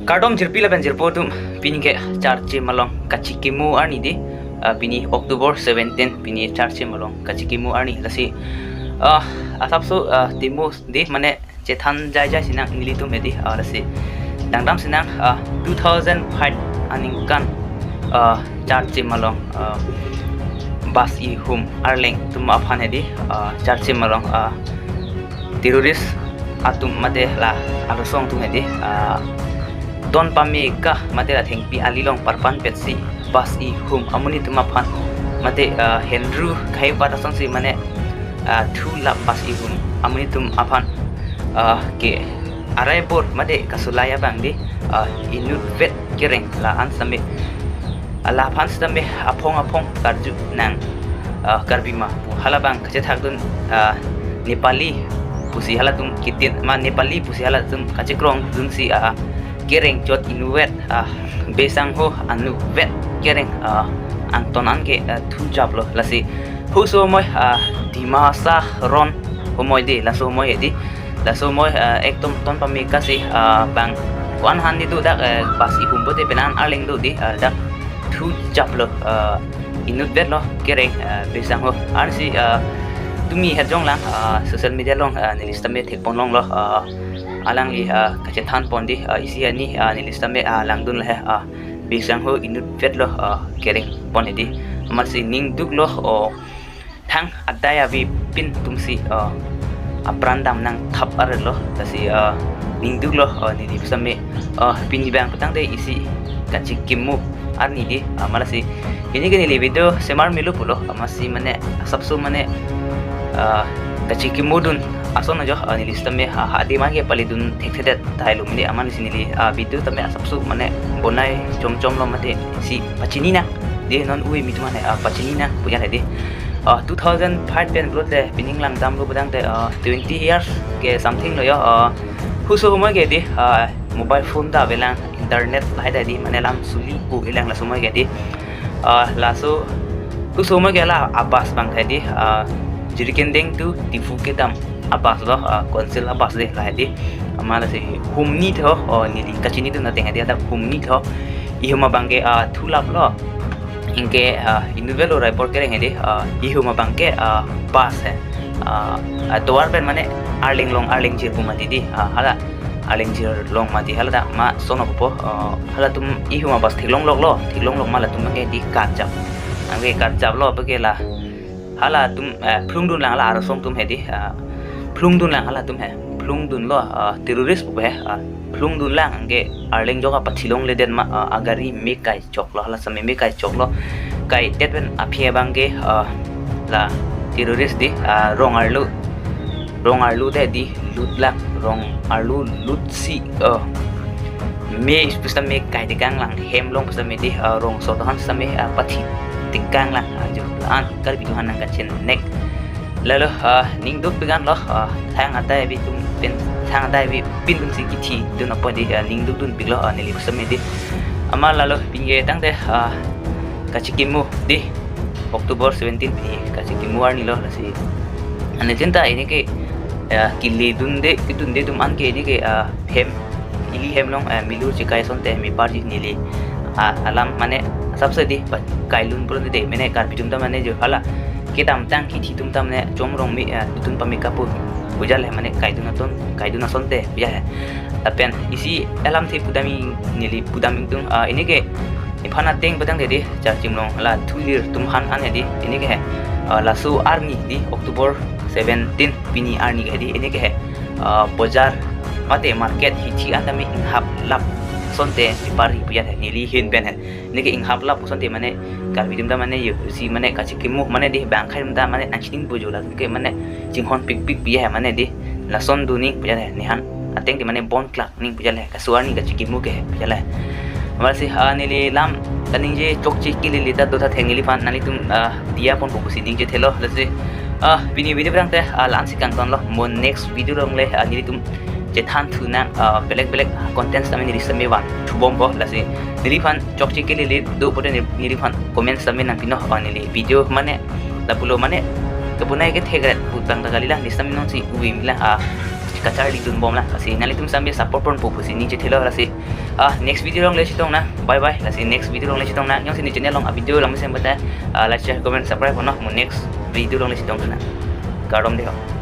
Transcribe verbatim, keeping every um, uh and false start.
Kardom jirpi lapen jirpo atum, pini ke Charchim along kachikimo arni dei, ah, pini October seventeen, pini Charchim along kachikimo arni. Lasi, ah, asapso, ah, timo dei, mane chethan jaijai sinang nelitum dei, ah, lasi dangdam sinang, ah, two thousand five aningkan, ah, Charchim along, ah, bus ihum arleng atum aphan dei, ah, Charchim along, ah, terrorist atum mate la arlosong atum dei, ah, ton pameka mate la thengpi ali along parpan petsi bus ihum amonit atum aphan mate, ah, Hendru khai pat asonsi mane, ah, thu lap bus ihum amonit atum aphan, ah, ke arai bor mate kasulai abang dei, ah, inutvet kereng la-an sitame, ah, laphan sitame aphong aphong karju nang, ah, Karbi ma pu halabang kachethak dun, ah, Nepali pusi halatum kitin ma Nepali pusi halatum kachekrong dunsi, ah, kereng chot inutvet, ah, besang ho anutvet kereng, ah, angton an ke, ah, thu japlo. Lasi huso moi, ah, Dimasa ron homoi dei, laso moi dei. Laso moi, ah, ekdom ton pameka si, ah, bang ko-an han dei do dak, eh, bus ihum pote penan arleng do dei, ah, dak thu japlo, ah, inutvetlo kereng, ah, besang ho. Ansi, ah, tumi hejong lang, ah, social media along, ah, neli sitame thekpon longlo, ah, alangli, ah, kachethan pon dei, ah, isi ani, ah, neli sitame, ah, langdun lahei, ah, besang ho inutvetlo, ah, kereng pon dei. Amatsi ning duklo, oh, thang adai avepin atumsi, ah, apran dam nangthap arlo. Lasi, ah, ning duklo, ah, neli sitame, ah, pini bang petang dei isi kachikimo arni dei, ah, malasi pini ke neli video semar melo pulo, ah, amatsi mane asapso mane, ah, kachikimo dun ason ajo, ah, neli sitame, ah, hadi man ke pali dun thekthedet tahai lo mene amatsi neli, ah, video tame asapso mane bonai chomchomlo mate si pachini nang dei non ui mitu mane, ah, pachini nang puya dei. Ah, two thousand five pen pulote pining langdamlo petang dei, ah, twenty years ke something lo yo, ah, huso homoi ke dei, ah, mobile phone ta avelang, internet lahai dei, mane lam suli pu ilang laso moi ke dei. Ah, laso huso moi ke la abus bang ke dei, ah, Jirikindeng to Diphu kedam abus lo, ah, council abus dei lahai dei. Amat lasi humni tho, oh, neli kachini dun ateng dei dak humni tho. Ihum abang ke, ah, thu laplo. Anke, ah, inutvetlo arai bor kereng dei, ah, ihum abang ke, ah, bus he. Ah, ah, tovar pen mane arleng long arleng jir pu mati dei, ah, hala arleng jir long mati hala dak ma sono po, ah, halatum ihum abus theklong loklo, theklong lok ma latum abang ke dei karjap. Anke karjaplo abang ke la halatum, eh, phlung dun lang la arlosong atum dei, ah, phlung dun lang halatum he, phlung dunlo, ah, terrorist pu he, ah, phlung dun lang anke arleng jok apathi longledet ma, ah, agari me kai choklo, hala sitame me kai choklo. Kaidet pen aphi abang ke, ah, la terrorist dei, ah, rong arlo, rong arlo dei dei lut lang, rong arlo lutsi, ah, me pusitame kai tekang lang, hem along pusitame dei, ah, rong sot han sitame, ah, pathi tekang lang, ah, jo la-an Karbi atum aphan nangkachenek. Lalo, ah, ning duk pigan lo, ah, thang adai avepin, thang adai avepin atumsi kithi dun apot dei, ah, ning duk dun piklo, ah, neli pusitame dei. Amat lalo pini ke tang dei, ah, kachikimo dei, October seventeen pini kachikimo arni lo lasi. Ane jinta pini ke, ah, kele dunde, kedunde atum an ke pini ke, ah, hem, ili hem along, eh, milur chekai asonte meparji neli, ah, alam mane asapso dei pa-, kailun pulo dei, mane Karbi atum ta mane jo hala kedamtang kithi atum ta mane chomrong me, eh, dun pameka pu puja le mane kaidun aton, kaidun asonte puja he. Lapen isi alamthe pudam neli pudam ingtung, ah, pini ke nephan ateng petang dei dei Charchim along la thulir atum aphan an dei pini ke he, ah, laso arni dei October seventeen pini arni ke dei pini ke he, ah, bojar mate market hithi an tame inghap lap asonte pari puya he neli ahin pen he. Pini ke inghap lap asonte mane Karbi atum ta mane yo si mane kachikimo mane dei bang khai atum ta mane nangchining pujo latum ke mane chinghon pikpik puya he mane dei lason dun ning puya he nephan ateng dei mane bon klak ning puya le kaso arni kachikimo ke puya le. Amatsi, ah, neli lam kaningje chokche kelele ta do tha theng neliphan nanglitum, ah, diya ponpo pusi ningje thelo lasi. Ah, pini video petang dei, ah, la-ansi kangtonlo, mo next video along le, ah, nelitum chethan thu nang, ah, belek belek content tame neli sitame van thubompo lasi. Neliphan chokche kelele do pote neli, neliphan comment tame nangpinoi, ah, neli video mane lapulo mane kebunai kethek ret putang ta kali lang, neli sitame nonsi uvim lang, ah, kacharli dunbom lang lasi nanglitum sitame support ponpo pusi ningje thelo lasi. Ah, next video along le chetong nang. Bye bye. Lasi next video along le chetong nang. Jongsi ne channel along a video lang mesen bata, ah, like, share, comment, subscribe ho non. Mo next video along le chetong nang. Kardom dei ho.